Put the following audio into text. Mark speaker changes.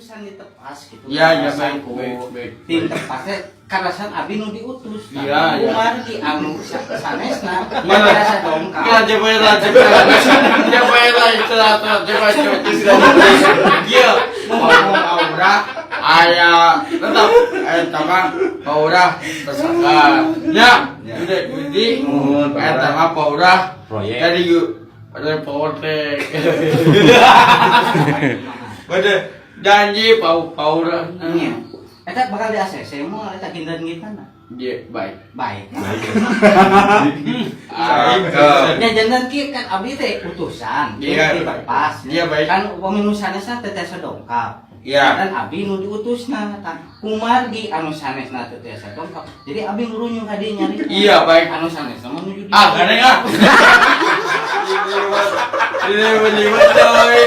Speaker 1: utusan di tepas gitu.
Speaker 2: Iya,
Speaker 1: Karasan
Speaker 2: baik,
Speaker 1: ku
Speaker 2: baik, baik,
Speaker 1: tim
Speaker 2: baik.
Speaker 1: Tepasnya karasan abi nu diutus.
Speaker 2: Iya.
Speaker 1: Kumargi anu sanesna
Speaker 2: Mana?
Speaker 1: tiasa dongkap.
Speaker 2: Ya, coba lah, coba lah. Coba lah, coba lah, coba, coba. Iya, ngomong aura, aya tetap, eta mah paurah tersangka. Ya, udah, jadi,
Speaker 3: Nuhun, Pak
Speaker 2: eta mah paurah.
Speaker 4: Proyek.
Speaker 2: Tadi yuk, ada potek. Pada janji paurah.
Speaker 1: Iya. Eta bakal di ACC moal eta kinten-kinten?
Speaker 2: Iya, baik.
Speaker 1: Baik.
Speaker 2: Ah,
Speaker 1: Ya, jangan kieu kan abdi teh utusan,
Speaker 2: Iya.
Speaker 1: di tepas.
Speaker 2: Iya, baik.
Speaker 1: Kan upami nu sanesna teh tiasa dongkap.
Speaker 2: Iya.
Speaker 1: Dan abdi nu diutusna tah kumargi anu sanesna teh tiasa dongkap. Jadi abdi ngurunyung ka dieu nyari.
Speaker 2: Iya, baik.
Speaker 1: Anu sanesna mah nuju
Speaker 2: Ah, gandeng ah. Ini mah coy.